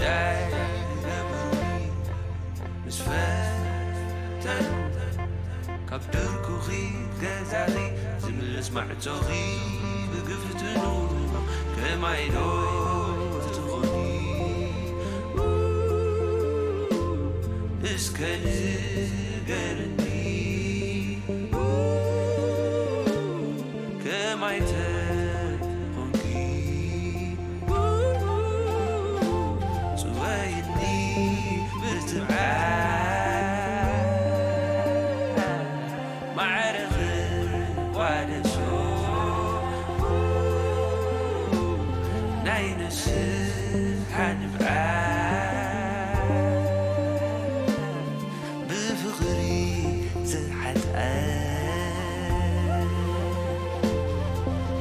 ዳይ ገብሪ ምስ ፈተኑ ካብ ድርኩኺ ገዛኺ ዝምልስ ማዕጾኺ ብግፍትኑ ከማይ ዶ ትኾኒ እስከ ንገርኒ ከማይ ተኾንኪ ጽወይኒ ብትብዓት ማዕረ ክቋደሶ ናይ ንስሓ ንብዓት ብፍቕሪ ዝሓልኣ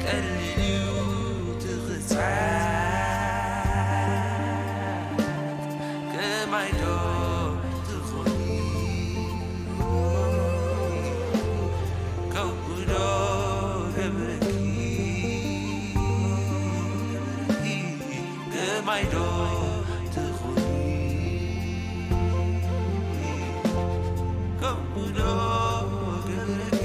ቀሊል እዩ ትኽጻዕ ከማይ ዶ ትኾኒ ከምኡ ዶ ገብረኪ ከማይ ዶ ትኾኒ ከምኡ ዶ ገብረኪ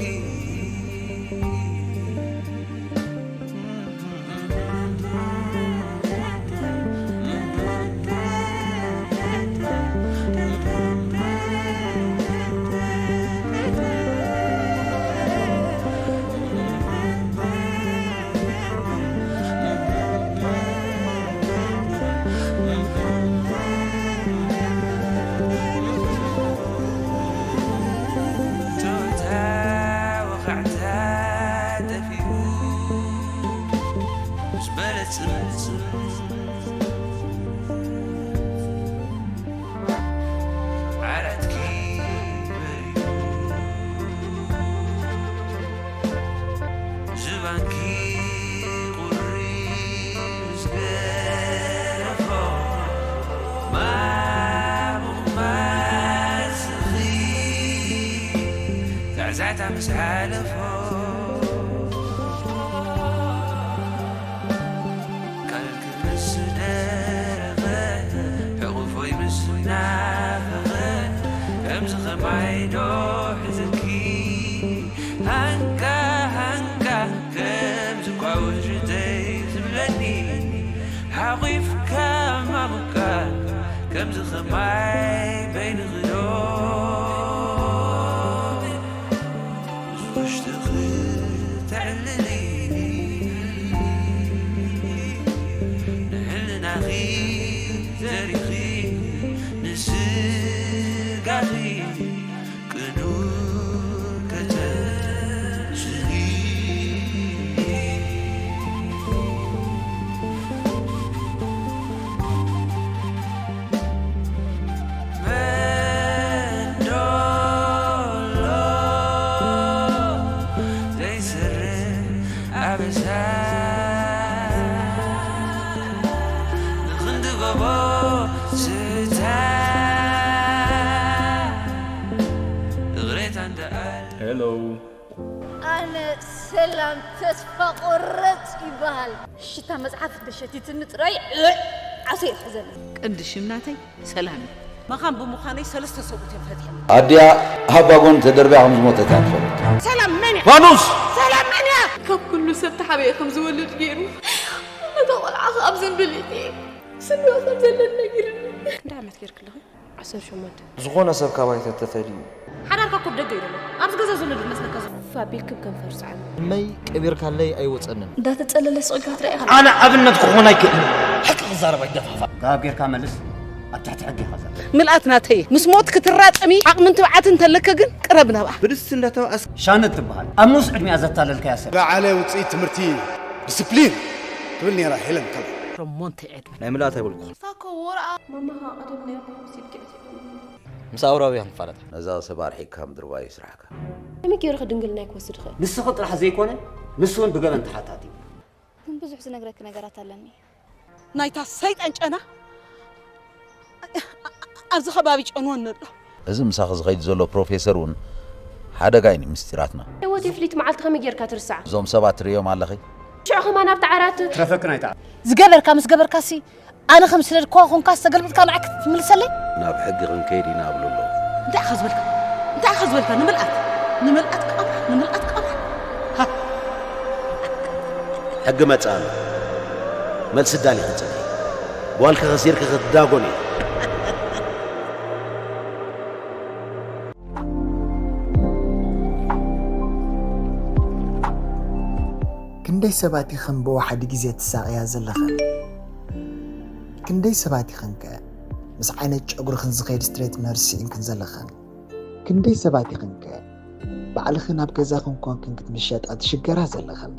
ጆታ ወኻዕታ ጠፊኡ ምስ በለ ጽምጽም ዓራትኪ በሪዱ ዝባንኪ ቁሪ ምስ ገረፎ ማሙቕ ማስኺ ዛዕዛዕታ ምስ ሓለፎ ካልኪ ምስ ደረቐ ሕቑፎይ ምስ ናፈቐ ከምዚ ኸማይ ዶ ሕዝኪ ሃንካ ሃንካ ከምዚ ኳ ውሽተይ ዝብለኒ ሓቑፍካ ማሙካ ከምዚ ኸማይ በይንኺ ዶ ውሽጥኺ ተዕልሊ ንሕልናኺ ዘሪኺ ንስጋኺ ቅኑዕ ከተስሊ መንዶሎ ዘይስርሕ ኣበሳ ንኽንዲ ጎቦ ስታ እግሬታ እንደኣል ሄሎ ኣነ ሰላም ተስፋ ቆረጽ ይበሃል። ሽታ መጽሓፍ እንተሸቲትኒ ጥራይ ዓሶ ይሕዘኒ። ቀንዲ ሽም ናተይ ሰላም እዩ። መኻን ብምዃነይ ሰለስተ ሰብኡት እዮም ፈትዮም። ኣዲኣ ሃባ ጎን ተደርብያ ከም ዝሞተት እያ ትፈልጥ። ሰላም መን እያ? ፋኑስ! ሰላም መን እያ? ካብ ኩሉ ሰብ ተሓቢኤ ከም ዝወልድ ገይሩ ነታ ቆልዓ ከኣ ኣብ ዘንበሊጥ እየ ስድዋ ከም ዘለኒ ነጊርኒ። እንዳ ዓመት ጌርክለኺ? ዓሰርተ ሸሞንተ። ዝኾነ ሰብ ካባይ ተተፈልዩ። ሓዳርካ እኮ ብደገ እዩ ዘሎ። ኣብዚ ገዛ ዘሎ ድመስለካ ዘሎ። ፋቢል ክብ ከንፈር ሰዓል። እመይ ቀቢርካለይ ኣይወጸንን። እንዳተጸለለ ስቕ ኢልካ ትርእያ ኢኻ። ኣነ ኣብነት ክኾን ኣይክእልን። ሓቂ ክዛረብ ኣይደፋፋ። ካብ ጌርካ መልስ ኣብ ትሕቲ ሕጊ ኢኻ ዘለኻ። ምልኣት ናተይ ምስ ሞት ክትራጸሚ ዓቕምን ትብዓትን እንተለከ ግን ቅረብ ናብኣ። ብድስቲ እንዳተባኣስ ሻነት ትበሃል ኣብ ንኡስ ዕድሚኣ ዘታለልካያ ሰብ። ዝለዓለ ውጽኢት ትምህርቲ ዲስፕሊን ትብል ነይራ ሄለን ከለር። ሸሞንተ ዕድመ። ናይ ምልኣት ኣይበልኩ። ምስ ኣውራውያን ፋለጣ። ነዛ ሰብ ኣርሒቅካ ምድርባይ እዩ ስራሕካ። ከመይ ገይሩ ከ ድንግልናይ ክወስድ ይኽእል? ንስኺ ጥራሕ ዘይኮነ ንሱ እውን ብገበን ተሓታቲ እዩ። ግን ብዙሕ ዝነግረኪ ነገራት ኣለኒ። ናይታ ሰይጣን ጨና ኣብዚ ከባቢ ጨንወኒ ኣሎ። እዚ ምሳኺ ዝኸይድ ዘሎ ፕሮፌሰር እውን ሓደጋ እዩ ንምስጢራትና። ህይወት የፍሊት መዓልቲ ከመይ ጌርካ ትርስዓ? እዞም ሰባት ትርእዮም ኣለኺ? ሽዑ ከማን ኣብቲ ዓራት። ትረፈክን ኣይትኣ። ዝገበርካ ምስ ገበርካሲ ኣነ ከም ዝሰደድክዋ ኮንካ ዝተገልብጥካ ንዓይ ክትምልሰለይ? ናብ ሕጊ ክንከይድ ኢና ኣብሉ ኣለዉ። እንታይ ኢኻ ዝበልካ እንታይ ኢኻ ዝበልካ ንምልኣት ንምልኣት ቀብራ ንምልኣት ቀብራ ሕጊ መጻ ኣሎ። መልሲ ዳሊ ክትጽንሒ ጓልኪ ከሲርኪ ክትዳጎን እዩ። ክንደይ ሰባት ኢኽን ብወሓዲ ግዜ ትሳቕያ ዘለኽን? ክንደይ ሰባት ኢኽንከ ምስ ዓይነት ጨጉርኽን ዝኸይድ ስትሬትነር ስኢንክን ዘለኽን? ክንደይ ሰባት ኢኽንከ ባዕልኽን ኣብ ገዛኽን ኮንክን ክትምሸጣ ትሽገራ ዘለኽን?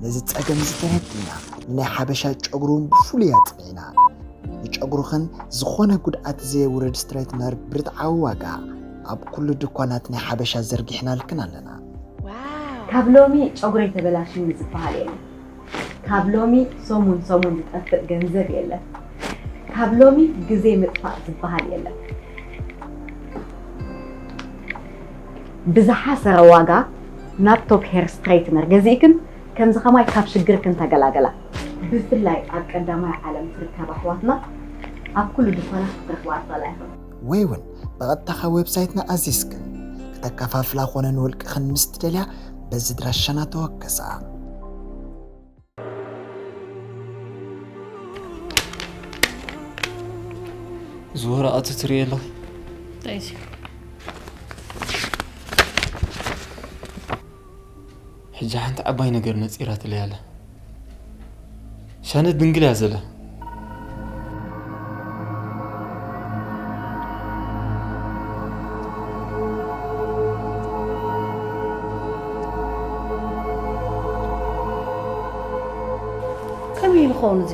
ነዚ ጸገም እዚ ተረዲና ንናይ ሓበሻ ጨጉሪ እውን ብፍሉይ ኣጽኒዕና ንጨጉርኽን ዝኾነ ጉድኣት ዘየውርድ ስትሬትነር ብርትዓዊ ዋጋ ኣብ ኩሉ ድኳናት ናይ ሓበሻ ዘርጊሕናልክን ኣለና። ካብ ሎሚ ጨጉረይ ተበላሽኒ ዝበሃል የለን። ካብ ሎሚ ሰሙን ሰሙን ዝጠፍእ ገንዘብ የለን። ካብ ሎሚ ግዜ ምጥፋእ ዝበሃል የለን። ብዝሓሰረ ዋጋ ናብ ቶፕ ሄር ስትሬትነር ገዚእክን ከምዚ ከማይ ካብ ሽግርክን ተገላገላ። ብፍላይ ኣብ ቀዳማይ ዓለም ትርከባ ኣሕዋትና ኣብ ኩሉ ድኳናት ክትረኽባ ትኽእላ ኢኽን። ወይ እውን ብቐጥታ ካብ ዌብሳይትና ኣዚዝክን ክተከፋፍላ ኮነ ንውልቅኽን ምስ ትደልያ በዚ ድራሻና ተወከሳ። እዚ ወረቐት ትርእዮ ኣለኺ? እንታይ እዩ? ሕጂ ሓንቲ ዓባይ ነገር ነጺራትለይ ኣላ። ሻነት ድንግል እያ ዘላ። ከመይ ኢሉ ክኸውን እዚ?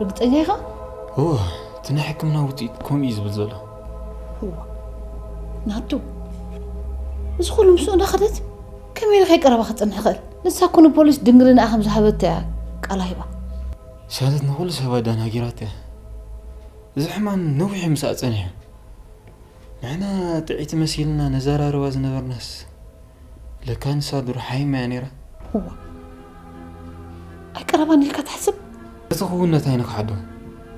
ርግጸኛ ኢኻ? እወ፣ እቲ ናይ ሕክምና ውፅኢት ከምኡ እዩ ዝብል ዘሎ። እዋ ናቱ፣ እዚ ኩሉ ምስኡ እንዳኸደት ከመይ ኢሉ ከይቀረባ ክጸንሕ ይኽእል? ንሳ እኮ ንፖሊስ ድንግልናኣ ከም ዝሃበት እያ ቃላ ሂባ። ሻነት ንኹሉ ሰብ ኣዳናጊራት እያ። እዚ ሕማም ነዊሕ ምስኣ ጸኒሑ። ንሕና ጥዒቲ መሲልና ነዘራርባ ዝነበርናስ ለካ ንሳ ዱር ሓይማ እያ ነይራ። እዋ ኣይቀረባን ኢልካ ትሓስብ? እቲ ክውነት ኣይንክሓዶ።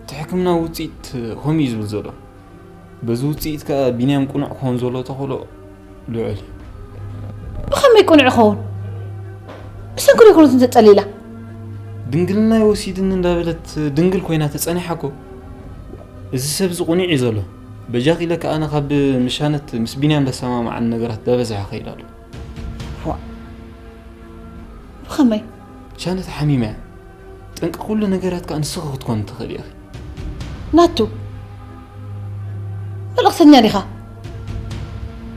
እቲ ሕክምና ውፅኢት ከምኡ እዩ ዝብል ዘሎ። በዚ ውፅኢት ከዓ ቢንያም ቅኑዕ ክኸውን ዘሎ ተኽእሎ ልዑል እዩ። ብኸመይ ቅኑዕ ይኸውን? ብሰንኪ ዶ ይኮነት እንተጠሊላ? ድንግልናይ ወሲድኒ እንዳበለት ድንግል ኮይና ተፀኒሓ እኮ። እዚ ሰብ እዚ ቅኑዕ እዩ ዘሎ። በጃኺ ኢለ ከዓ ኣነ ካብ ምሻነት ምስ ቢንያም ዘሰማምዓኒ ነገራት እንዳበዝሐ ይኸይድ ኣሎ። ብኸመይ? ሻነት ሓሚማ እያ። ጠንቂ ኩሉ ነገራት ከዓ ንስኺ ክትኮኒ ትኽእሊ ኢኺ። ናቱ፣ መልእኽተኛ ዲኻ?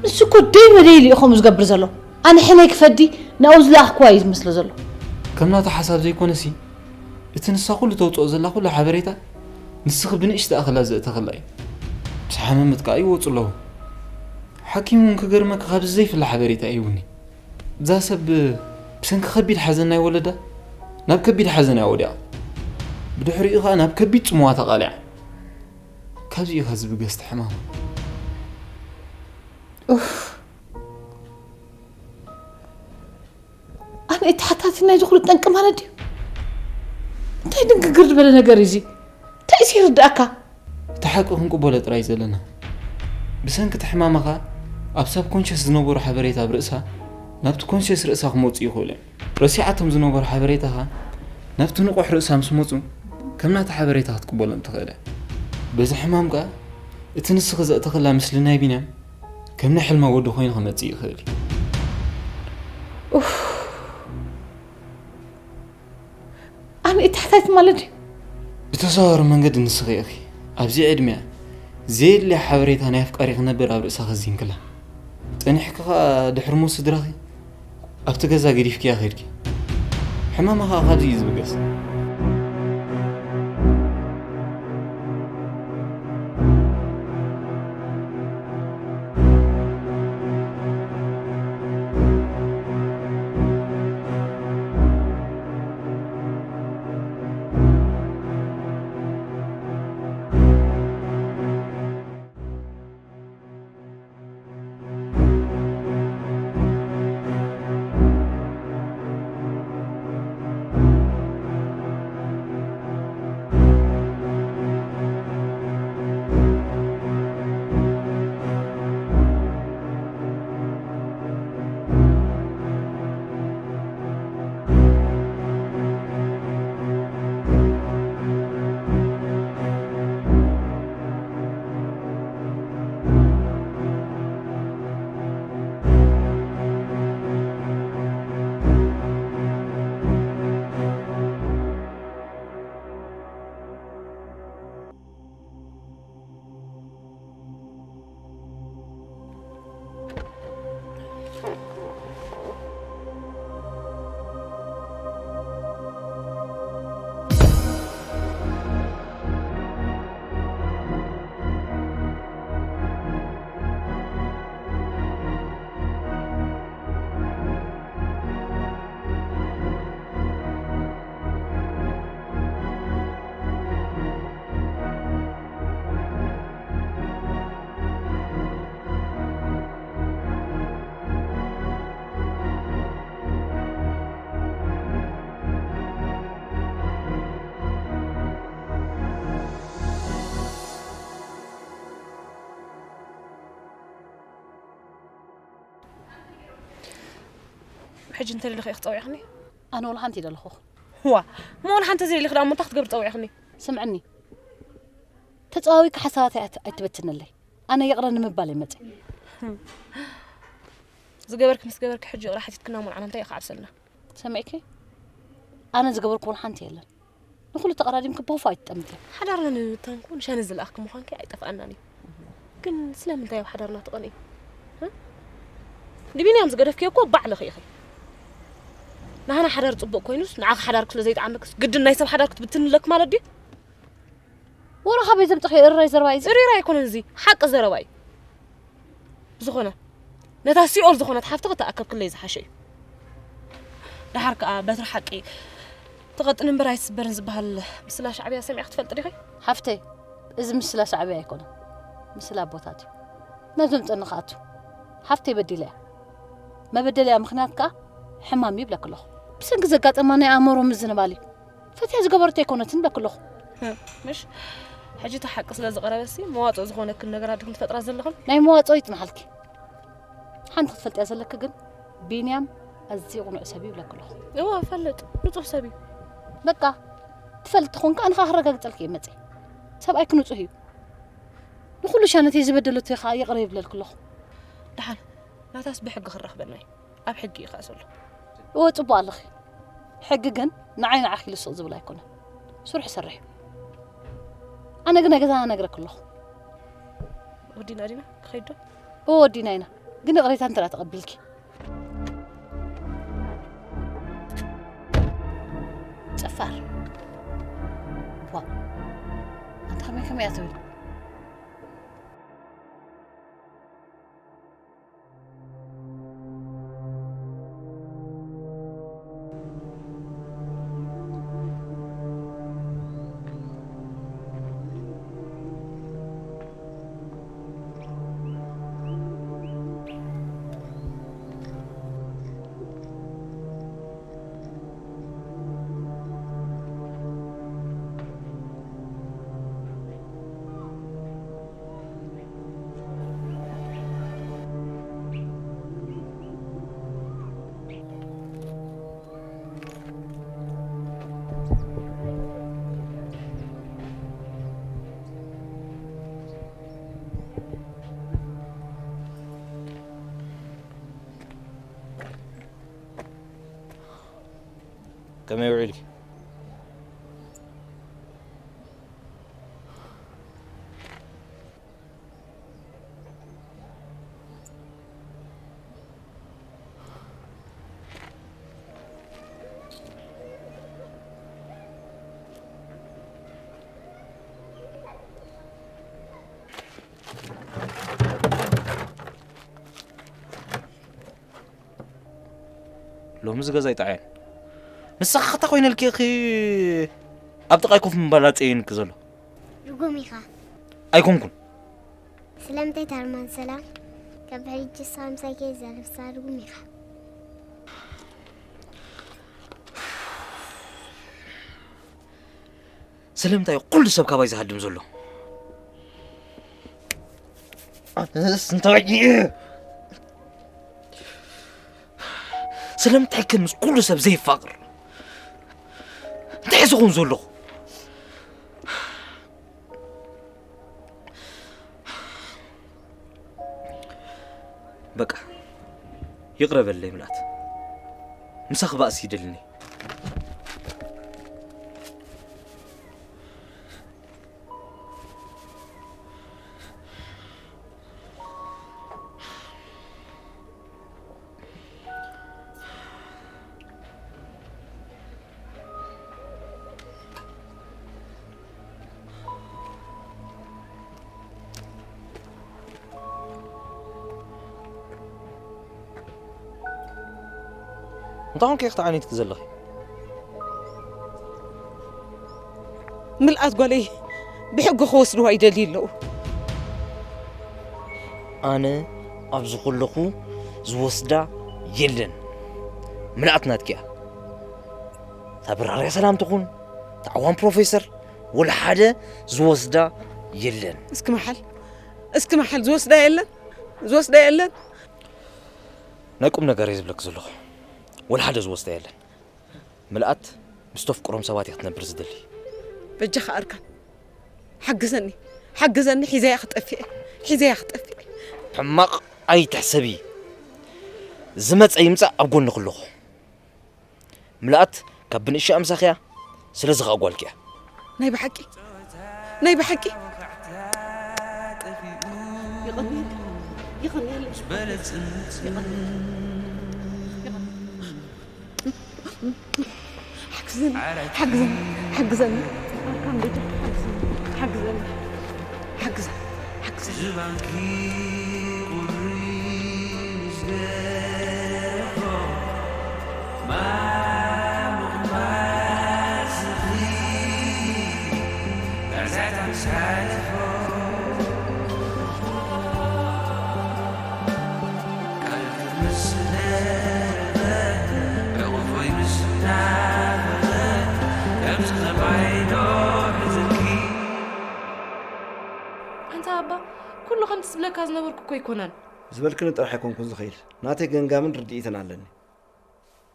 ንሱ እኮ ደይ መደይ ኢሉ እዩ ከምኡ ዝገብር ዘሎ። ኣነ ሕነይ ክፈዲ ናብኡ ዝለኣኽክዋ እዩ ዝመስሎ ዘሎ። ከም ናቱ ሓሳብ ዘይኮነሲ፣ እቲ ንሳ ኩሉ ተውፅኦ ዘላ ኩሉ ሓበሬታ ንስኺ ብንእሽተኣ ከላ ዘእተኽላ እዩ። ምስ ሓመመት ከዓ ይወፁ ኣለዉ። ሓኪም እውን ክገርመኪ ካብዚ ዘይፍለ ሓበሬታ ይህቡኒ። እዛ ሰብ ብሰንኪ ከቢድ ሓዘን ናይ ወለዳ ናብ ከቢድ ሓዘን እያ ወዲቓ። ብድሕሪኡ ከዓ ናብ ከቢድ ፅምዋ ተቓሊዓ። ካብዚ እዩ ከ ዝብገስ እቲ ሕማማ። ኡፍ። ኣነ እቲ ሓታቲ ናይዚ ኩሉ ጠንቂ ማለት ድዩ? እንታይ ድንግግር ዝበለ ነገር እዩ እዚ? እንታይ እዩ ይርድኣካ? እቲ ሓቂ ክንቅበሎ ጥራይ ዘለና። ብሰንኪ እቲ ሕማማ ኸኣ ኣብ ሳብኮንሸስ ዝነበሩ ሓበሬታ ኣብ ርእሳ ናብቲ ኮንሸስ ርእሳ ክመጹ ይኽእሉ እዮም። ረሲዓቶም ዝነበሩ ሓበሬታ ኸኣ ናብቲ ንቑሕ ርእሳ ምስ መጹ ከም ናታ ሓበሬታ ክትቅበሎም ትኽእል እያ። በዚ ሕማም ከኣ እቲ ንስኺ ዘእተኽላ ምስሊ ናይ ቢንያም ከም ናይ ሕልማ ወዲ ኮይኑ ክመጽእ ይኽእል እዩ። ኡፍ። ኣነ እታሕታይት ማለት ድዩ? ብተዘዋዋሪ መንገዲ ንስኺ ኢኺ ኣብዚ ዕድሚኣ ዘየድልያ ሓበሬታ ናይ ኣፍቃሪ ክነብር ኣብ ርእሳ ከዚንክላ። ጸኒሕኪ ኸኣ ድሕሪ ሞት ስድራኺ ኣብቲ ገዛ ገዲፍክያ ኸድኪ። ሕማማ ኸኣ ካብዚ እዩ ዝብገስ። ሕጂ እንተደለኺ ኢኺ ትጸውዒኽኒ? ኣነ ወላ ሓንቲ ይደለኹ። ዋ፣ እሞ ወላ ሓንቲ ዘይደለኺ ደኣ እሞ እንታይ ክትገብሪ ጸውዒኽኒ? ስምዕኒ፣ ተጸዋዊካ ሓሳባተይ ኣይት- ኣይትበትነለይ። ኣነ ይቕረ ንምባል እየ መጽእ። ዝገበርኪ ምስ ገበርኪ ሕጂ ይቕረ ሓቲትክና እሞ ንዓና እንታይ እዩ ክዓብሰልና? ሰሚዕኪ? ኣነ ዝገበርኩ ወላ ሓንቲ የለን። ንኹሉ ተቐዳዲምኪ ቦፎ ኣይትጠምጥዮ። ሓዳርና ንምብታን እኮ ንሻነ ዝለኣኽኪ ምዃንኪ ኣይጠፍኣናን እዩ። ግን ስለምንታይ ኣብ ሓዳርና ትቐንኢ? እ? ንቢንያም ዝገደፍክዮ እኮ ባዕልኺ ኢኺ። ንሃና ሓዳር ጽቡቕ ኮይኑስ ንዓኺ ሓዳርኪ ስለ ዘይጠዓመክስ ግድን ናይ ሰብ ሓዳር ክትብትኒ ኣለኪ ማለት ድዩ? ወረ ካበይ ዘምጽኽዮ እራይ ዘረባ እዩ እዚ? ሪራ ኣይኮነን እዚ፣ ሓቂ ዘረባ እዩ። ብዝኾነ ነታ ሲኦል ዝኾነት ሓፍትኺ ተኣከብክለይ ዝሓሸ እዩ። ደሓር ከኣ በትሪ ሓቂ ትቐጥን እምበር ኣይትስበርን ዝበሃል ምስላ ሻዕብያ ሰሚዕኺ ትፈልጢ ዲኺ? ሓፍተይ፣ እዚ ምስላ ሻዕብያ ኣይኮነን፣ ምስላ ኣቦታት እዩ። ናብ ዘምጸኒ ክኣቱ ሓፍተይ በዲላ እያ። መበደሊኣ ምኽንያት ከኣ ሕማም እዩ ይብለኪ ኣለኹ። ብሰንኪ ዘጋጠማ ናይ ኣእምሮ ምዝንባል እዩ። ፈትያ ዝገበረቶ ኣይኮነትን ይብለኪ ኣለኹ። ምሽ ሕጂ እቲ ሓቂ ስለ ዝቐረበሲ መዋጽኦ ዝኾነክን ነገራት ዲኹም ትፈጥራ ዘለኽን? ናይ መዋጽኦ ይጽንሓልኪ። ሓንቲ ክትፈልጥያ ዘለኪ ግን ቢንያም ኣዝዩ ቅኑዕ ሰብ እዩ ይብለኪ ኣለኹ። እወ እፈልጥ፣ ንጹህ ሰብ እዩ። በቃ ትፈልጥ ተኾንካ ኣነ ኸኣ ክረጋግጸልኪ እየ መጽየ። ሰብኣይኪ ንጹህ እዩ። ንኹሉ ሻነተይ ዝበደለቶ እዩ ኸኣ ይቕረ ይብለልኪ ኣለኹ። ደሓን ናታስ ብሕጊ ክራኽበና እዩ። ኣብ ሕጊ እዩ ኸኣ ዘሎ። እወ ጽቡቕ ኣለኺ። ሕጊ ግን ንዓይ ንዓኺ ኢሉ ስቕ ዝብል ኣይኮነን። ስርሑ ይሰርሕ እዩ። ኣነ ግን ናይ ገዛና እነግረኪ ኣለኹ። ወዲና ዲና ክኸይድ ዶ? እወ ወዲና ኢና። ግን ይቕሬታ እንተ ተቐቢልኪ። ጨፋር። ዋእ። ኣንታ ከመይ ከመይ እያ ትብል? ከመይ ውዒልኪ? ሎሚ እዚ ገዛ ኣይጠዓየን። ንስኻ ከታ ኮይነልኪ ኢኺ ኣብ ጥቓይ ኮፍ ምባል ኣጸይንኪ ዘሎ። ርጉም ኢኻ። ኣይኮንኩን። ስለምንታይ ታርማን ሰላም ካብ ሕጂ ንስኻ ምሳይ ከይዛረብ ንስኻ ርጉም ኢኻ። ስለምንታይ ኩሉ ሰብ ካባይ ዝሃድም ዘሎ? ኣነስ እንታይ እየ? ስለምንታይ ከ ምስ ኩሉ ሰብ ዘይፋቕር? እንታይ ዝኹን ዘለኹ? በቃ ይቕረ በለይ ምልኣት። ምሳኺ ባእሲ ይደልኒ። እንታይ ኾንኪ ኢኺ ተዓኒትኪ ዘለኺ? ምልኣት ጓለይ ብሕጊ ክወስድዋ ይደልዩ ኣለዉ። ኣነ ኣብዚ ከለኹ ዝወስዳ የለን። ምልኣት ናትኪ እያ። እታ ብራርያ ሰላም ትኹን፣ እታ ዓዋን ፕሮፌሰር፣ ወላ ሓደ ዝወስዳ የለን። እስኪ መሓል፣ እስኪ መሓል ዝወስዳ የለን፣ ዝወስዳ የለን። ናይ ቁም ነገር እየ ዝብለኪ ዘለኹ። ወላ ሓደ ዝወስዳ የለን። ምልኣት ምስ ተፍቅሮም ሰባት እያ ክትነብር ዝደሊ። በጃኻ ኣርካን፣ ሓግዘኒ፣ ሓግዘኒ፣ ሒዘያ ክጠፍእ እየ፣ ሒዘያ ክጠፍእ እየ። ሕማቕ ኣይትሕሰቢ። ዝመጸ ይምጻእ፣ ኣብ ጎንኺ ኣለኹ። ምልኣት ካብ ብንእሽኣ ምሳኺ እያ፣ ስለዚ ኸኣ ጓልኪ እያ። ናይ ብሓቂ፣ ናይ ብሓቂ። የቐንየለይ፣ የቐንየለይ፣ የቐንየለይ። ሓግዘኒ፣ ሓግዘኒ፣ ሓግዘኒ። ኣርካን በጃ፣ ሓግዘኒ፣ ሓግዘኒ፣ ሓግዘኒ፣ ሓግዘኒ። ኣንታ ኣባ፣ ኩሉ ከምቲ ዝብለካ ዝነበርኩ እኮ ኣይኮነን። ዝበልክኒ ጥራሕ ኣይኮንኩን ዝኸይድ፣ ናተይ ገምጋምን ርድኢትን ኣለኒ።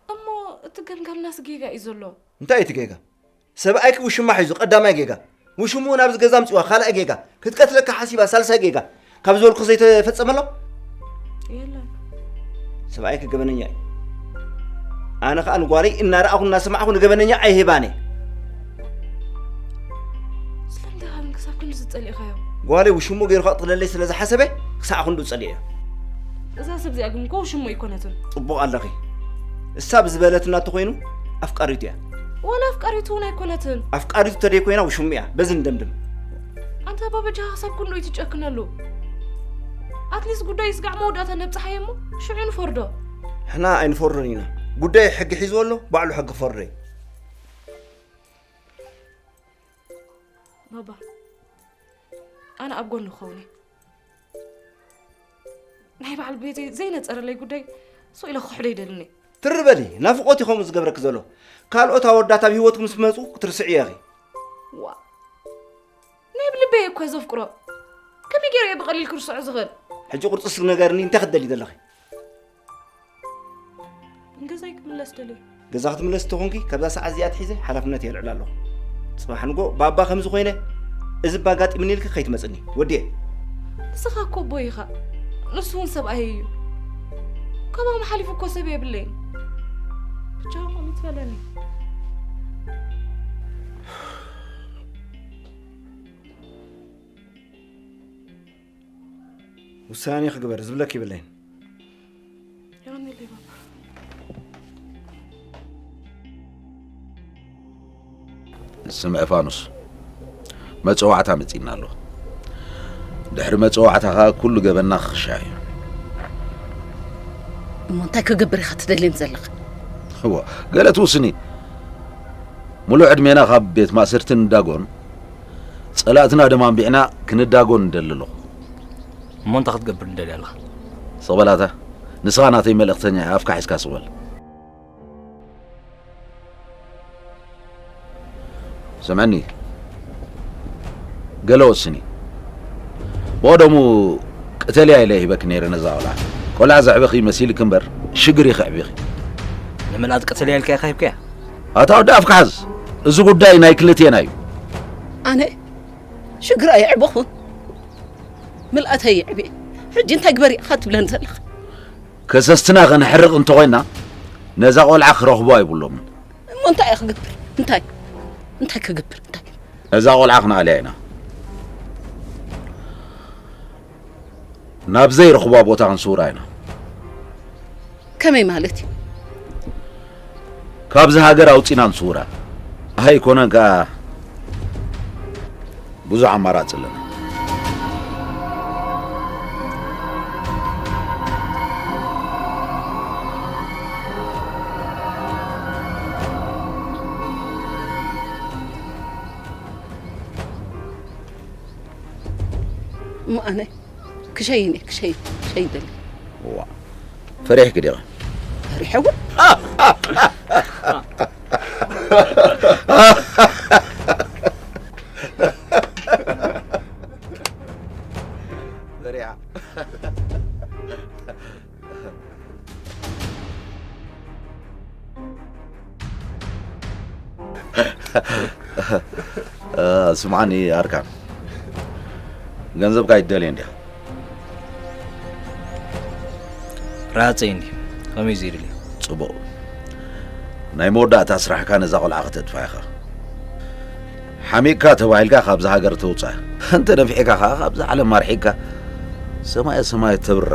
እሞ እቲ ገምጋምናስ ጌጋ እዩ ዘሎ። እንታይ እቲ ጌጋ? ሰብኣይኪ ውሽማ ሒዙ፣ ቀዳማይ ጌጋ። ውሽምኡ ናብዚ ገዛ ኣምጺዋ፣ ካልኣይ ጌጋ። ክትቀትለካ ሓሲባ፣ ሳልሳይ ጌጋ። ካብ ዝበልኩ ዘይተፈጸመ ኣሎ? የለን። ሰብኣይኪ ገበነኛ እዩ። ኣነ ኸኣ ንጓለይ እናረኣኹ እናሰማዕኹ ንገበነኛ ኣይህባን እየ። ስለምንታይ ካብ ክሳብ ክንድዚ ዝጸሊእካዮ? ጓለይ ውሽምኡ ገይሩ ከቕትለለይ ስለ ዝሓሰበ፣ ክሳዕ ክንዱ ጸሊኤዮ። እዛ ሰብ እዚኣ ግን እኮ ውሽሙ ኣይኮነትን። ጽቡቕ ኣለኺ። እሳ ብዝበለትና እንተኾይኑ ኣፍቃሪቱ እያ። ዋላ ኣፍቃሪቱ እውን ኣይኮነትን። ኣፍቃሪቱ ተደይኮይና ውሽሙ እያ። በዚ ንደምድም። ኣንታ ኣባ በጃኻ ክሳብ ክንዱ ኣይትጨክነሉ። ኣትሊስት ጉዳይ ይስጋዕ መወዳእታ ነብጽሓዮ እሞ ሽዑ ንፈርዶ። ንሕና ኣይንፈርዶን ኢና። ጉዳይ ሕጊ ሒዝዎ ኣሎ፣ ባዕሉ ሕጊ ክፈርዶ እዩ። ባባ፣ ኣነ ኣብ ጎኒ ክኸውን እየ። ናይ በዓል ቤተይ ዘይነጸረለይ ጉዳይ ስቕ ኢለ ክኽሕዶ ኣይደልን እየ። ትርር በሊ፣ ናፍቖት እዩ ከምኡ ዝገብረኪ ዘሎ። ካልኦት ኣወዳት ኣብ ህይወትኪ ምስ መጹ ክትርስዕዮ ኢኺ። ዋ፣ ናይ ብልበይ እየ እኮ ዘፍቅሮ። ከመይ ገይረ እየ ብቐሊል ክርስዖ ዝኽእል? ሕጂ ቁርጺ እስኪ ንገርኒ፣ እንታይ ክትደሊ ዘለኺ? ንገዛይ ክምለስ ደልየ። ገዛ ክትምለስ እንተኾንኪ፣ ካብዛ ሰዓት እዚኣ ኣትሒዘ ሓላፍነት የልዕል ኣለኹ። ጽባሕ ንጎ ባባ ከምዚ ኮይነ፣ እዚ እባ ኣጋጢምኒ ኢልኪ ከይትመጽኒ። ወድየ። ንስኻ እኮ ኣቦይ ኢኻ። ንሱ እውን ሰብኣይ እዩ። ካባኹም ሓሊፉ እኮ ሰብ የብለይን። ብቻ ከምኡ ትበለኒ። ውሳኔ ክግበር ዝብለኪ የብለይን። የቐንየለይ ባባ። ስምዒ ፋኑስ፣ መጸዋዕታ መጺእና ኣሎ። ድሕሪ መጸዋዕታ ኸኣ ኩሉ ገበንና ክኽሻ እዩ። እሞ እንታይ ክገብር ኢኻ ትደልየኒ ዘለኻ? እዋ፣ ገለ ትውስኒ። ሙሉእ ዕድሜና ካብ ቤት ማእሰርቲ ንዳጎን፣ ጸላእትና ድማ ኣንቢዕና ክንዳጎን ንደሊ ኣለኹ። እሞ እንታይ ክትገብር ንደሊ ኣለኻ? ስቕ በል ኣታ፣ ንስኻ ናተይ መልእኽተኛ ኢኻ፣ ኣፍካ ሒዝካ ስቕ በል። ስምዐኒ፣ ገለ ወስኒ። ብቐደሙ ቅተልያ ኢለ ሂበኪ ነይረ ነዛ ቆልዓ። ቆልዓ ዘዕበኺ መሲልኪ እምበር፣ ሽግር ኢኺ ኣዕቢኺ። ንምልኣት ቅተልያ ኢልካ ኢኻ ሂብካያ? ኣታ ወዲ ኣፍካ ሓዝ። እዚ ጉዳይ ናይ ክልቴና እዩ። ኣነ ሽግር ኣየዕበኹን። ምልኣት ኣየዕብየን። ሕጂ እንታይ ግበር ኢኻ ትብለኒ ዘለኻ? ከሰስትና ከነሕርቕ እንተኾይና፣ ነዛ ቆልዓ ክረኽቡ ኣይብሎምን። እሞ እንታይ እየ ክገብር? እንታይ? እንታይ ክገብር? እንታይ? ነዛ ቆልዓ ክነኣልያ ኢና። ናብ ዘይረኽቧ ቦታ ክንስውራ ኢና። ከመይ ማለት እዩ? ካብዚ ሃገር ኣውጺና ንስውራ። ኣይኮነን ከኣ ብዙሕ ኣማራጺ ኣለና። እሞ ኣነ ክሸይን እየ፣ ክሸይን፣ ክሸይን ደሊ። ዋ፣ ፈሪሕኪ ዲኺ? ፈሪሐ እውን። ፈሪሓ። ስምዓኒ ኣርካን፣ ገንዘብካ ይደልየ እንዲያ። ራሃፀይ እንዲ ከመይ ዘይደልየ? ፅቡቕ። ናይ መወዳእታ ስራሕካ ነዛ ቆልዓ ከተጥፋ ኢኻ። ሓሚቕካ ተባሂልካ ካብዚ ሃገር ተውፅኣ፣ እንተ ነፊሕካ ከዓ ካብዚ ዓለም ኣርሒቕካ ሰማየ ሰማያት ተብርራ።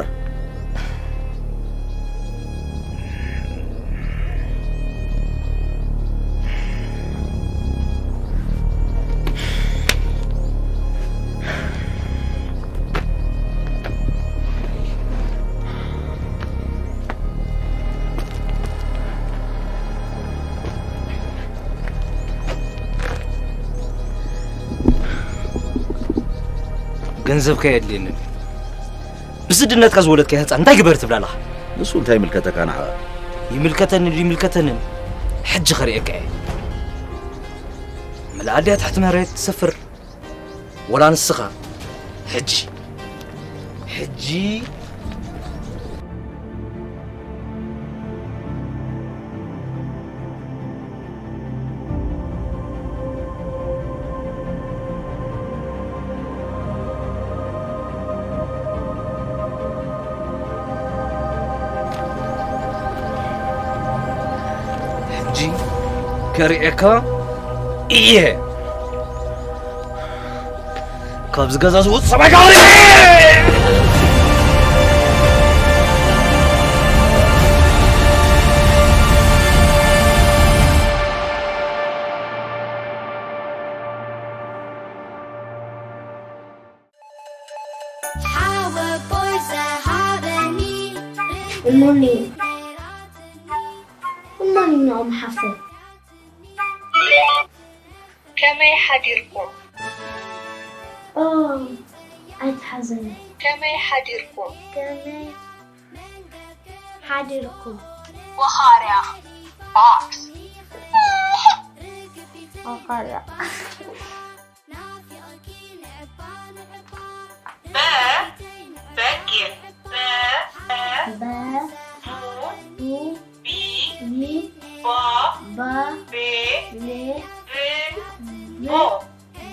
ገንዘብካ የድልየንን። ብስድነትካ ዝወለድካያ ህፃን እንታይ ግበር ትብላ ኣለኻ? ንሱ እንታይ ይምልከተካ ንዓኻ? ይምልከተኒ ድዩ ይምልከተንን ሕጂ ከርእየካ እየ። ምልኣል ድያ ትሕቲ መሬት ትሰፍር ወላ ንስኻ? ሕጂ ሕጂ ሕጂ ከርእየካ እየ። ካብዚ ገዛ ዝወፅ ሰብኣይ ጋብሪ። ሓወቦይ ዝሃበኒ እሞኒ እሞኒ ንኦም ሓፍተይ ከመይ ሓዲርኩም? ኦ ኣይትሓዘኒ። ከመይ ሓዲርኩም? ከመይ ሓዲርኩም? ወኻርያ box ወኻርያ በ በጊዕ በ በ ቡ ቢ ቢ ባ ባ ቤ ቤ ብ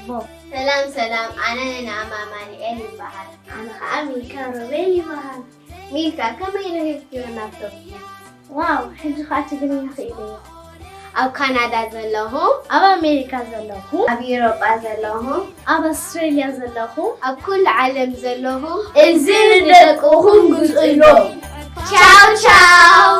ቦ። ሰላም ሰላም፣ ኣነ ንኣም ኣማኑኤል ይበሃል። ኣነ ኸዓ ሚልካ ሮቤል ይበሃል። ሚልካ፣ ከመይ ረኺብክዮ ናብቶብኪ? ዋው፣ ሕጂ ኸኣ ትግርኛ ኽኢለዮ። ኣብ ካናዳ ዘለኹም፣ ኣብ ኣሜሪካ ዘለኹም፣ ኣብ ኤውሮጳ ዘለኹም፣ ኣብ ኣስትሬልያ ዘለኹም፣ ኣብ ኩሉ ዓለም ዘለኹም፣ እዚ ንደቅኹም ግዝእሎም። ቻው ቻው።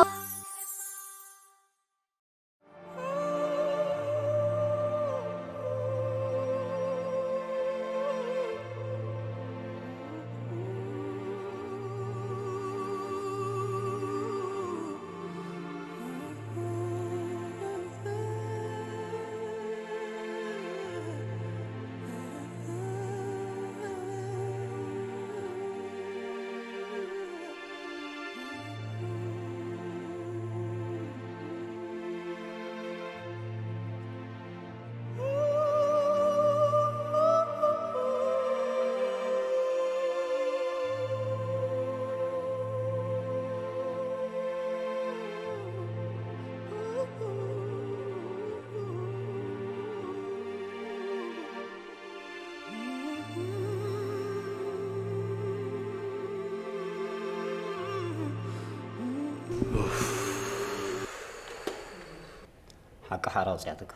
ሓቂ ሓራ ኣውፅኣትካ።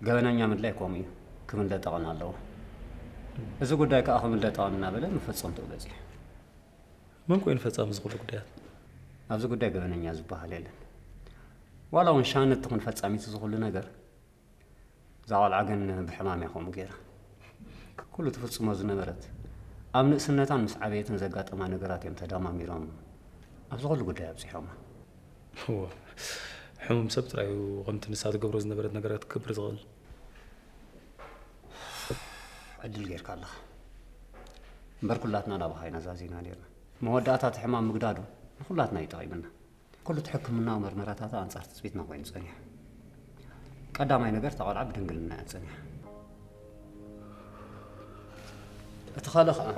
ገበነኛ ምድላይ ከምኡ እዩ፣ ክምልጠቕን ኣለዎ። እዚ ጉዳይ ከዓ ክምልጠቕን እናበለ መፈፀምትኡ በፂሑ። መን ኮይኑ ፈፃሚ እዚ ኩሉ ጉዳያት? ኣብዚ ጉዳይ ገበነኛ ዝበሃል የለን። ዋላ እውን ሻነት ትኹን ፈፃሚት እዚ ኩሉ ነገር፣ እዛ ቆልዓ ግን ብሕማም እያ ከምኡ ገይራ። ኩሉ ትፍፅሞ ዝነበረት ኣብ ንእስነታን ምስ ዓበየትን ዘጋጠማ ነገራት እዮም ተደማሚሮም ኣብዚ ኩሉ ጉዳይ ኣብፂሖማ። እወ፣ ሕሙም ሰብ ጥራይ እዩ ከምቲ ንሳ ትገብሮ ዝነበረት ነገራት ክገብር ዝኽእል። ዕድል ጌርካ ኣለኻ። እምበር ኩላትና ናባኻ ኢና ዛዚና ኔርና። መወዳእታ እቲ ሕማም ምግዳዱ ንኹላትና እዩ ጠቒምና። ኩሉ እቲ ሕክምናዊ መርመራታታ ኣንጻር ትጽቢትና ኮይኑ ጸኒሑ። ቀዳማይ ነገር እታ ቆልዓ ብድንግልና እያ ጸኒሓ። እቲ ካልእ ኸኣ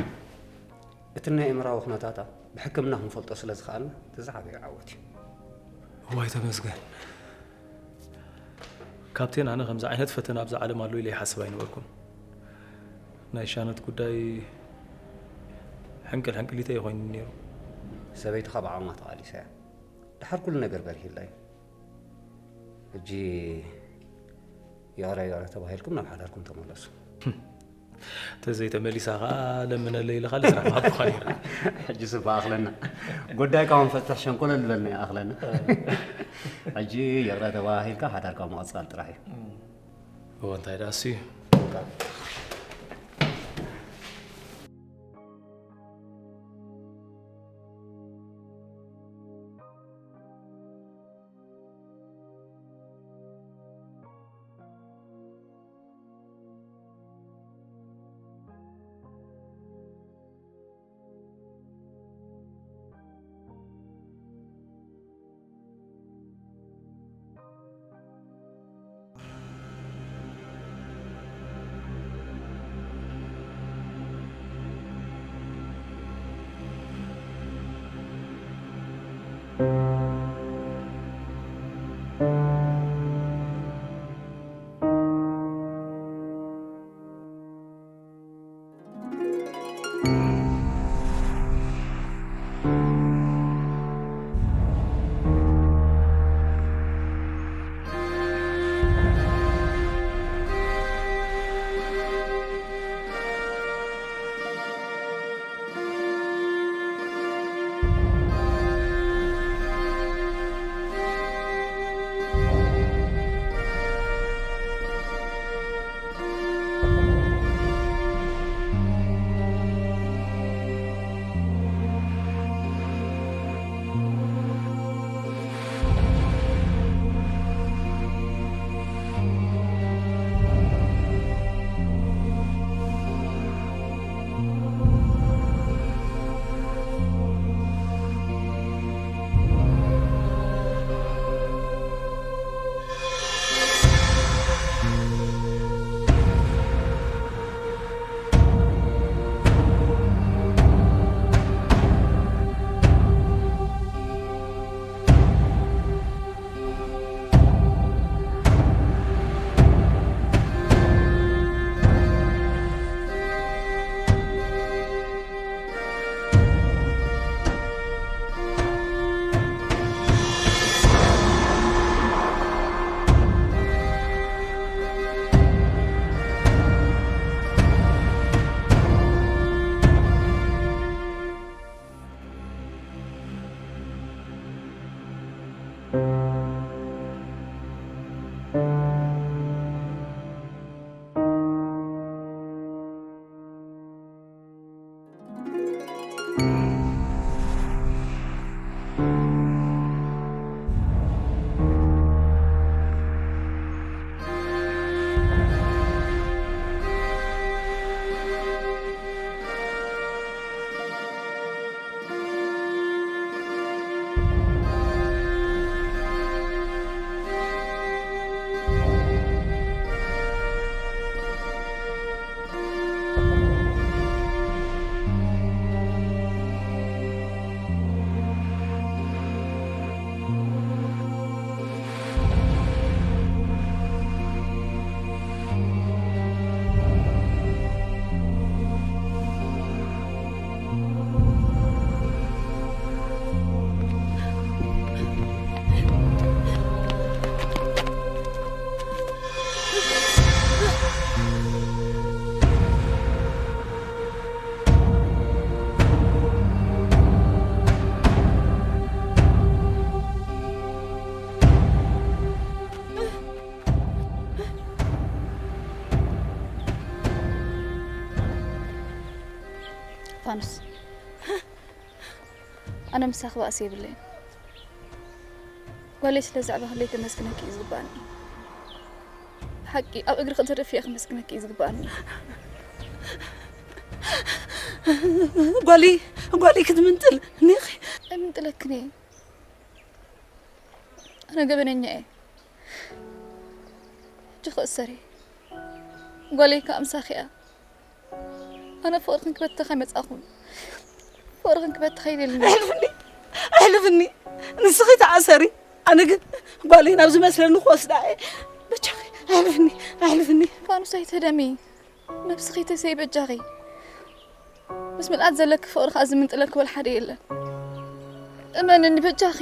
እቲ ናይ ኣእምራዊ ኩነታታ ብሕክምና ክንፈልጦ ስለ ዝኸኣልና እቲ ዝዓበየ ዓወት እዩ። እዋይ ተመስገን። ካፕቴን፣ ኣነ ከምዚ ዓይነት ፈተና ኣብዛ ዓለም ኣሎ ኢለ ይሓስብ ኣይነበርኩን። ናይ ሻነት ጉዳይ ሕንቅል ሕንቅሊተይ ኮይኑ ነይሩ። ሰበይትኻ ብዓቕማ ተቓሊሳ እያ። ድሓር ኩሉ ነገር በሪህላ እዩ። ሕጂ ይቕረ ይቕረ ተባሂልኩም ናብ ሓዳርኩም ተመለሱ። ተዘይተመሊሳ ኸዓ ለምነለይ ኢልኻ ልስራሕ ምዃን እዩ። ሕጂ ስባ ኣኽለና። ጉዳይካ እውን ፈትሕ ሸንኮለል በልና ይኣኽለና። ሕጂ ይቕረ ተባሂልካ ሓዳርካ ምቕጻል ጥራሕ እዩ። እወ፣ እንታይ ደኣ እሱ እዩ። ፋኑስ፣ ኣነ ምሳኺ ባእሲ የብለይን። ጓለይ፣ ስለ ዛዕባ ክለይ ከመስግነኪ እዩ ዝግባኣኒ። ብሓቂ ኣብ እግርኺ ተደፊአ ከመስግነኪ እዩ ዝግባኣኒ። ጓለይ፣ ጓለይ ክትምንጥል ኒኺ? ኣይምንጥለክን እየ። ኣነ ገበነኛ እየ። ሕጂ ክእሰር እየ። ጓለይ ከኣ ምሳኺ እያ። ኣነ ፍቕርኽን ክበትኽ ኣይመጻኹን። ፍቕርኽን ክበትኽ ኣይደልን። ኣሕልፍኒ፣ ኣሕልፍኒ። ንስኺ ተኣሰሪ። ኣነ ግን ጓለይ ናብ ዝመስለኒ ክወስዳ እየ። በጃኺ፣ ኣሕልፍኒ፣ ኣሕልፍኒ። ፋኑስ ኣይትህደሚ። ነብስኺ ተሰይ በጃኺ። ምስ ምልኣት ዘለኪ ፍቕሪ ከኣ ዝምንጥለኪ ወላ ሓደ የለን። እመንኒ በጃኺ።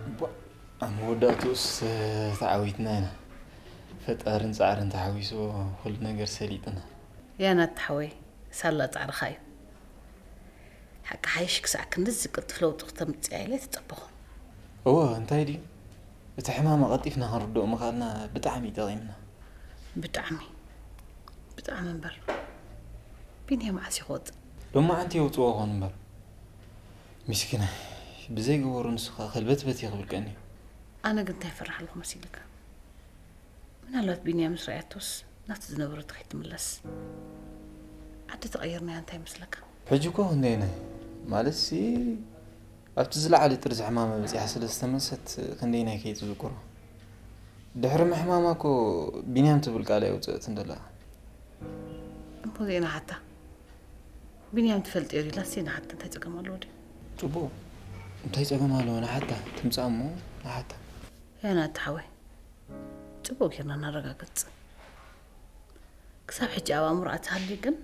እባ ኣብ መወዳእትኡስ ተዓዊትና ኢና። ፈጣርን ጻዕርን ተሓዊስዎ ኩሉ ነገር ሰሊጥና። ያናት ሓወይ፣ ሳላ ጻዕርኻ እዩ። ሓቂ ሓይሽ ክሳዕ ክንድዚ ዝቅልጥፍ ለውጢ ክተምጽእ ኢለ ኣይተጸበኹን። እወ፣ እንታይ ድዩ? እቲ ሕማማ ቀልጢፍና ክንርድኦ ምኽኣልና ብጣዕሚ እዩ ጠቒምና። ብጣዕሚ፣ ብጣዕሚ እምበር። ቢንያም መዓስ እዩ ክወጽእ? ሎማዓንቲ የውጽኦ ይኾን እምበር። ሚስኪናይ፣ ብዘይገበሩ ንሱ ኸኣ ከልበትበት እዩ ክብል ቀንዩ። ኣነ ግን እንታይ ይፈርሕ ኣለኹ መሲልካ? ምናልባት ቢንያም ምስ ረኣያቶስ ናብቲ ዝነበረቶ ከይትምለስ። ዓዲ ተቐይርናያ እንታይ ይመስለካ? ሕጂ እኮ ክንደየናይ? ማለትሲ ኣብቲ ዝለዓለ ጥርዚ ሕማማ በጺሓ ስለ ዝተመልሰት ክንደየናይ ከይትዝክሮ? ድሕሪ ምሕማማ እኮ ቢንያም ትብል ቃል ኣየውጽአትን ደላ። እሞ ዘይና ሓታ። ቢንያም ትፈልጥ እየ ኢላስ ንሓታ እንታይ ጸገም ኣለዎ ድዩ? ጽቡቕ። እንታይ ጸገም ኣለዎ ንሓታ? ትምጻእ እሞ ንሓታ። ያናት ሓወይ። ጽቡቕ ጌርና እናረጋግጽ። ክሳብ ሕጂ ኣብ ኣእምሮኣ ትሃሊ ግን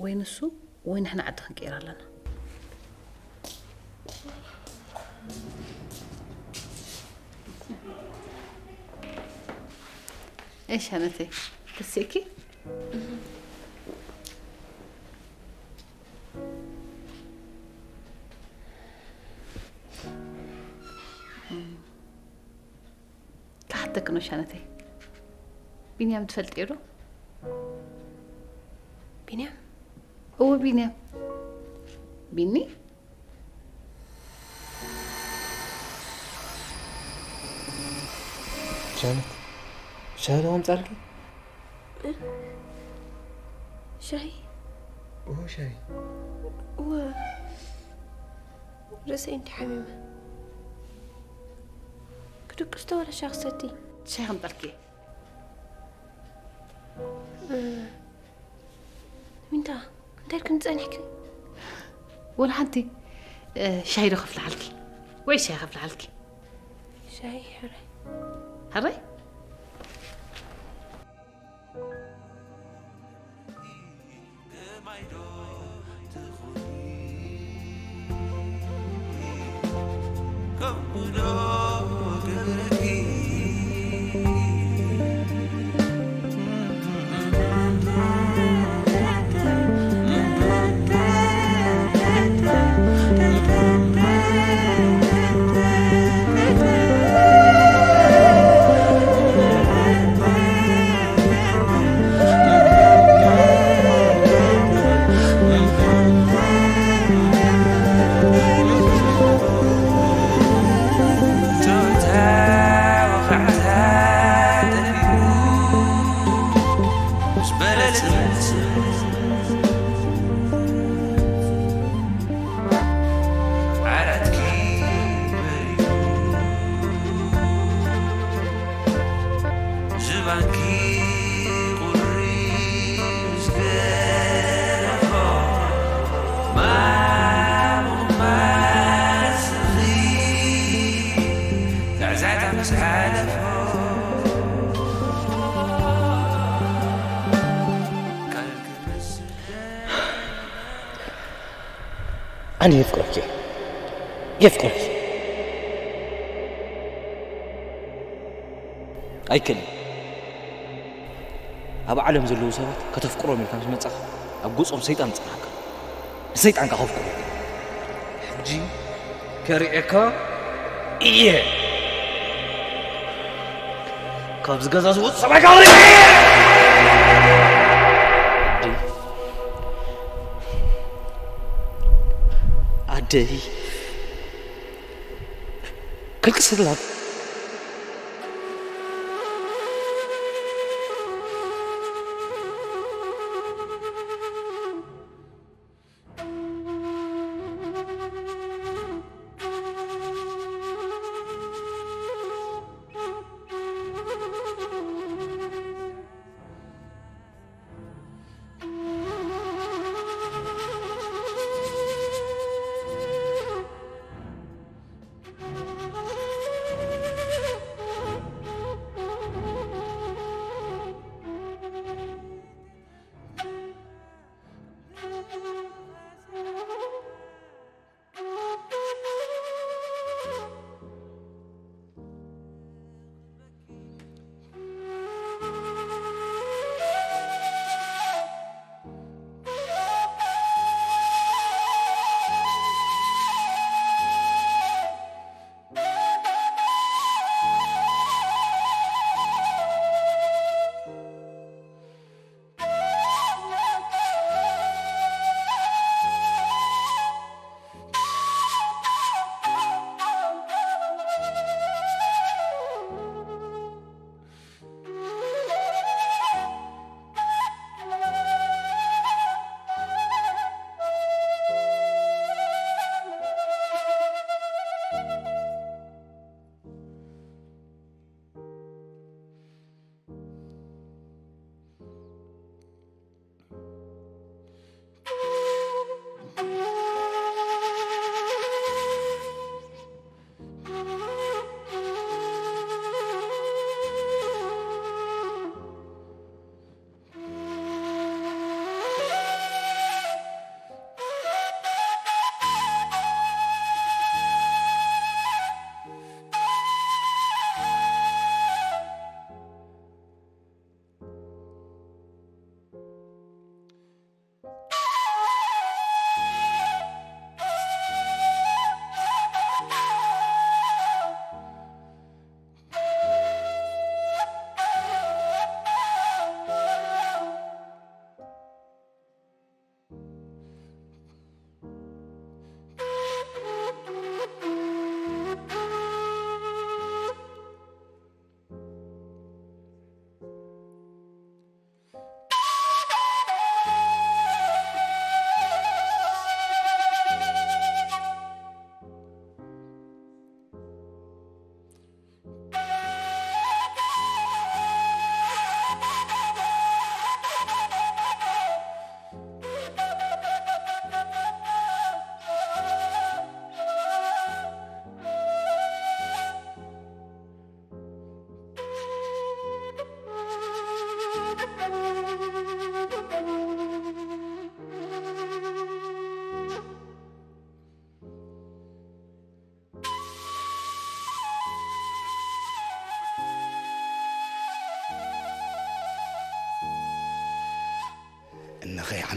ወይ ንሱ ወይ ንሕና ዓዲ ክንቀይር ኣለና። እሺ፣ ኣነተይ፣ ተሲእኪ? ክሓተኪ ነው ሻነተይ። ቢንያም ትፈልጥዮ ዶ? ቢንያም? እወ፣ ቢንያም። ቢኒ? ሻሂ፣ ሻሂ ዶ ከምጻልኪ? እ? ሻሂ? ኦ ሻሂ። እወ፣ ርእሰይ እንዲ ሓሚመ። ክድቅስ ዶ ወላ ሻሂ ክሰቲ? ሻሂ ከምጠልኪ። እ፣ ሚንታ፣ እንታይ ኢልክን ጸኒሕክን? ወላ ሓንቲ፣ እ፣ ሻሂ ዶ ከፍልሓልኪ? ወይ ሻሂ ከፍልሓልኪ? ሻሂ፣ ሕራይ። ሕራይ? ዓራትኪ በሪዱ፣ ዝባንኪ ቁሪ ምስ ገደፎ፣ ማሙቕ ማስኺ ዛዕዛዕታ ምስ ሓለፎ፣ ካልኪ ምስ ኣነ የፍቅረኪ፣ የፍቅረኪ። ኣይከልን። ኣብ ዓለም ዘለዉ ሰባት ከተፍቅሮም ኢልካ ምስ መጻኻ፣ ኣብ ገጾም ሰይጣን ይጸንሓካ። ንሰይጣን ከኣ ከፍቅሮ። ሕጂ ከርእየካ እየ። ካብዚ ገዛ ዝወጽእ ሰብኣይ ከኣ ከርእየካ እየ። ኣደይ፣ ኣደይ፣ ከልቅሰላ።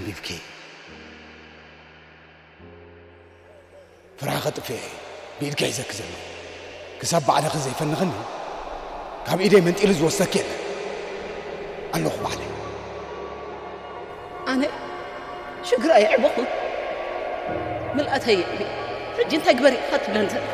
ቢብኪ ፍርሒ ከጥፍኤ ብኢድኪ ሒዘኪ ዘለኹ። ክሳብ ባዕልኺ ዘይፈንኽኒ ካብ ኢደይ መንጢሉ ዝወስደኪ የለን። ኣለኹ ባዕለይ። ኣነ ሽግር ኣየዕበኹን። ምልኣተይ የዕቢ። ሕጂ እንታይ ግበሪ ኢኻ ትብለኒ ዘለኻ?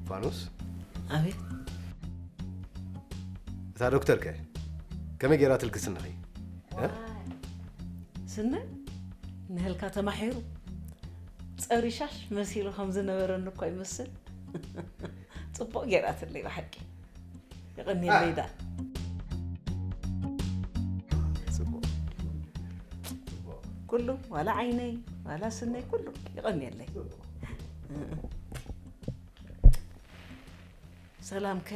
ፋኑስ? ኣቤት። እታ ዶክተር ከ ከመይ ገይራትልኪ ስንኺ? እ? ዋይ፣ ስነ ንህልካ ተማሒሩ ጸሪሻሽ መሲሉ ከም ዝነበረኒ እኮ ይመስል። ጽቡቕ ገይራትለይ ብሓቂ። የቐንየለይ ዳ። ጽቡቕ። ጽቡቕ። ኩሉ፣ ዋላ ዓይነይ፣ ዋላ ስነይ፣ ኩሉ የቐንየለይ። ጽቡቕ። ሰላም ከ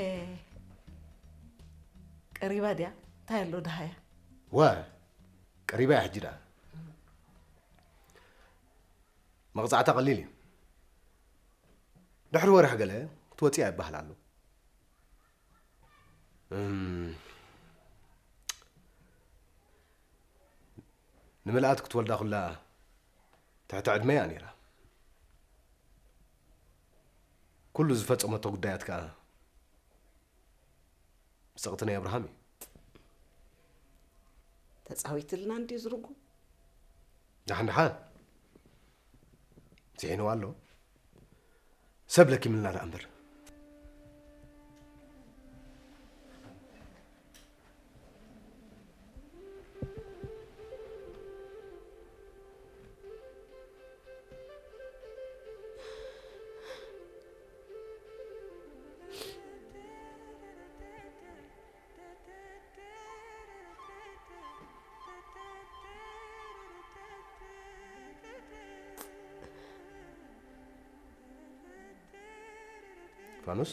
ቀሪባ ድያ? እንታይ ኣሎ ደሃያ? ወ፣ ቀሪባ እያ ሕጂ ደኣ። መቕጻዕታ ቀሊል እዩ። ድሕሪ ወርሒ ገለ ክትወጺ እያ ይበሃል ኣሎ። እም፣ ንምልኣት ክትወልዳ ኩላ ትሕቲ ዕድመ እያ ነይራ። ኩሉ ዝፈጸመቶ ጉዳያት ከኣ ብጸቕቲ ናይ ኣብርሃም እዩ። ተጻዊትልና እንድዩ ዝርጉም። ደሓን ደሓን። ስሒንዋ ኣሎ። ሰብ ለኪምልና ደኣ እምበር። ፋኑስ?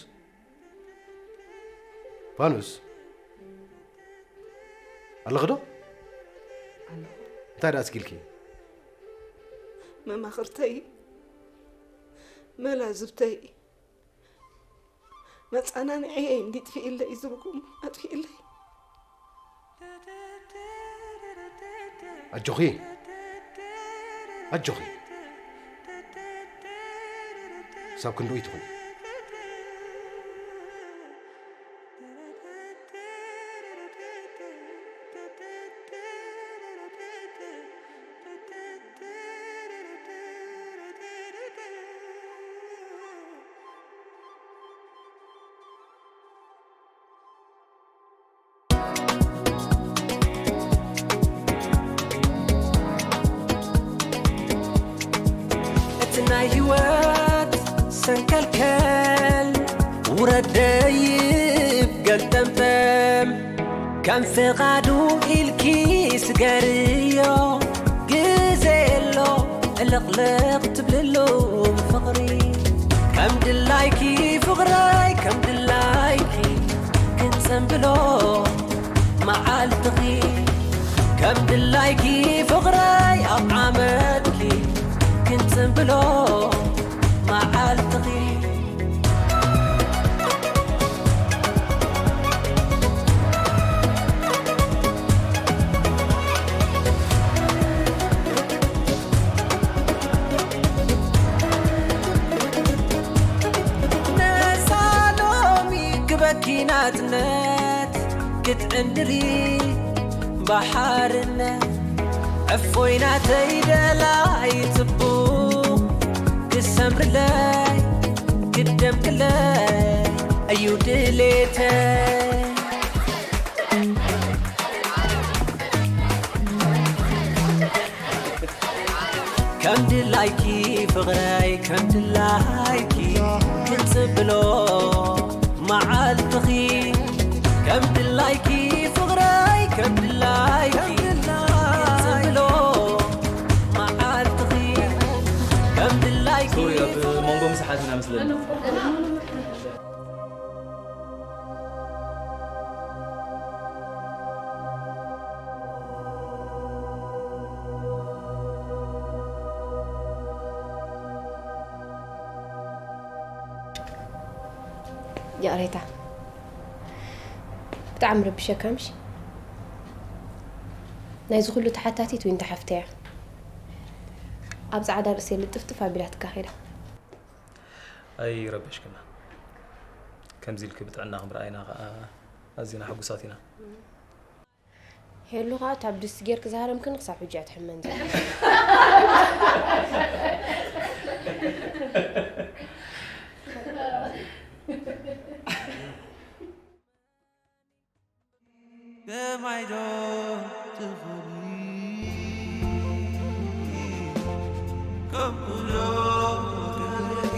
ፋኑስ? ኣለኺ ዶ? ኣለኹ። እንታይ ደኣ ኣስጊልኪ? መማኽርተይ መላዝብተይ፣ መጸናንዒየይ እንዲጥፊእለይ ዝብኩም ኣጥፊእለይ። ኣጆኺ፣ ኣጆኺ። ክሳብ ክንድኡ ይትኹን። እቲ ናይ ህይወት ሰንከልከል ውረድ ደይብ ገልጠምጠም ከም ፍቓዱ ኢልኪ ስገርዮ ግዜ የሎ ዕልቕልቕ ትብልሉ ብፍቕሪ ከም ድላይኪ ፍቕረይ ከም ድላይኪ ክንጽንብሎ መዓልትኺ ከም ድላይኪ ፍቕረይ ኣብ ዓመትኪ ክንጽንብሎ መዓልትኺ። ነሳ ሎሚ ክበኪ ናጽነት ክትዕንድሪ ባሓርነት እፎይ ናተይ ደላይ ጽቡቕ ክሰምርለይ ክደምቅለይ እዩ ድሌተይ። ከም ድላይኪ ፍቕረይ ከም ድላይኪ ክንጽብሎ መዓልትኺ ከም ድላይኪ ፍቕረይ ከም ድላይኪ ክንጽብሎ መዓልትኺ ከም ድላይኪ ሶሪ፣ ኣብ መንጎ ምሳሓት ኢና መስለኒ። ይቕሬታ፣ ብጣዕሚ ረቢሸካ ምሽ? ናይዚ ኩሉ ተሓታቲት ዊንታ ሓፍተይ እያ። ኣብ ጻዕዳ ርእሰይ ልጥፍጥፍ ኣቢላትካ ከይዳ። ኣይረበሽክና። ከምዚ ኢልኪ ብጥዕናኺ ምርኣይና ከኣ ኣዚና ሕጉሳት ኢና። ሄሉ ኸኣ እታ ብድስቲ ጌርኪ ዝሃረምክኒ ክሳብ ሕጂ እያ ትሕመን ዘላ። ከማይ ዶ ትኾኒ ከምኡ ዶ ገርኪ?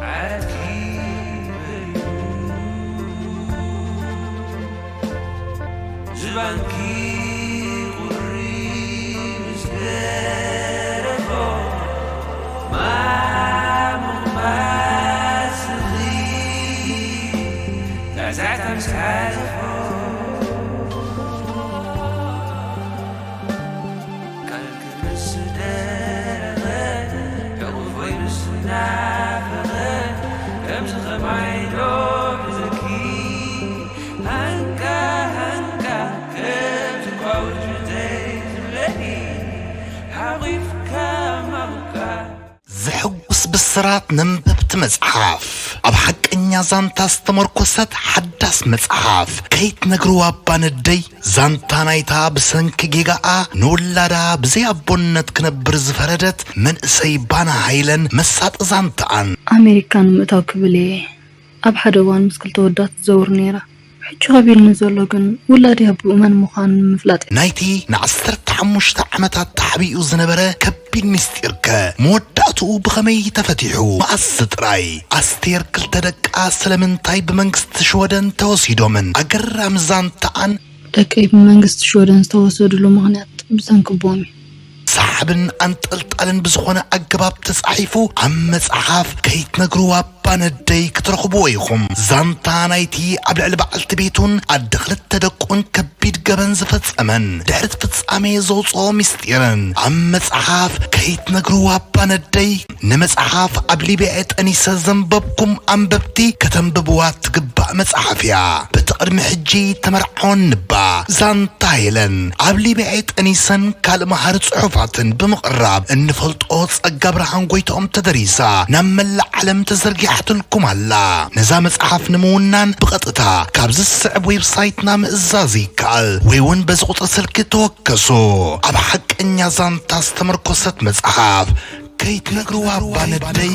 ዓረትኪ በሪዱ ዝባንኪ ቁሪ ምስ ደረፎ ማሙቕ ማስኺ ዛዕዛዕታ ምስ ሓለፎ ቃልኪ ምስ ደረቐ፣ ሕቑፎይ ምስ ናፈቐ፣ ከምዚ ከማይ ዶ ሒዘኪ? ሃንቃ፣ ሃንቃ፣ ከምዚ ኳውጅ ዘይትብለኒ፣ ሓቑፍካ ማሙቃ። ዘሐጉስ ብስራት ነንበብቲ መጽሓፍ። ኣብ ሓቀኛ ዛንታ ዝተመርኮሰት ሓዳስ መጽሓፍ። ከይትነግርዋ እባ ነደይ፣ ዛንታ ናይታ ብሰንኪ ጌጋኣ ንውላዳ ብዘይ ኣቦነት ክነብር ዝፈረደት መንእሰይ ባና ሃይለን መሳጢ ዛንታኣን። ኣሜሪካ ንምእታው ክብል እየ ኣብ ሓደ እዋን ምስ ክልተ ወዳት ትዘውር ነይራ። ሕጂ ከቢድኒ ዘሎ ግን ውላደይ ኣቦኡ መን ምዃኑ ንምፍላጥ እዩ። ናይቲ ንዓሰርተ ሓሙሽተ ዓመታት ተሓቢኡ ዝነበረ ከቢድ ምስጢርከ መወዳእትኡ ብኸመይ ተፈቲሑ? መኣስ ጥራይ? ኣስቴር ክልተ ደቃ ስለምንታይ ብመንግስቲ ሽወደን ተወሲዶምን? ኣገራሚ ዛንታኣን ደቀይ ብመንግስቲ ሽወደን ዝተወሰድሉ ምኽንያት ብሰንኪ ኣቦኦም እዩ። ሰሓብን ኣንጠልጣልን ብዝኾነ ኣገባብ ተጻሒፉ ኣብ መጽሓፍ ከይትነግርዋ ባነደይ ክትረኽብዎ ኢኹም። ዛንታ ናይቲ ኣብ ልዕሊ በዓልቲ ቤቱን ኣደ ክልተ ደቁን ከቢድ ገበን ዝፈጸመን ድሕሪ እቲ ፍጻሜ ዘውፅኦ ምስጢርን ኣብ መጽሓፍ ከይትነግርዋ ባነደይ። ንመጽሓፍ ኣብ ሊብያ ጠኒሰ ዘንበብኩም ኣንበብቲ ከተንብብዋ ትግባእ መጽሓፍ እያ። በቲ ቅድሚ ሕጂ ተመርዓወን ንባ ዛንታ ሄለን ኣብ ሊብያ ጠኒሰን ካልእ መሃሪ ጽሑፋትን ብምቕራብ እንፈልጦ ጸጋ ብርሃን ጎይትኦም ተደሪሳ ናብ መላእ ዓለም ተዘርጊሓትልኩም ኣላ። ነዛ መጽሓፍ ንምውናን ብቐጥታ ካብ ዝስዕብ ዌብሳይትና ምእዛዝ ይከኣል ወይ እውን በዚ ቁጽሪ ስልኪ ተወከሱ። ኣብ ሓቀኛ ዛንታ ዝተመርኮሰት መጽሓፍ ከይትነግርዋ ባነደይ።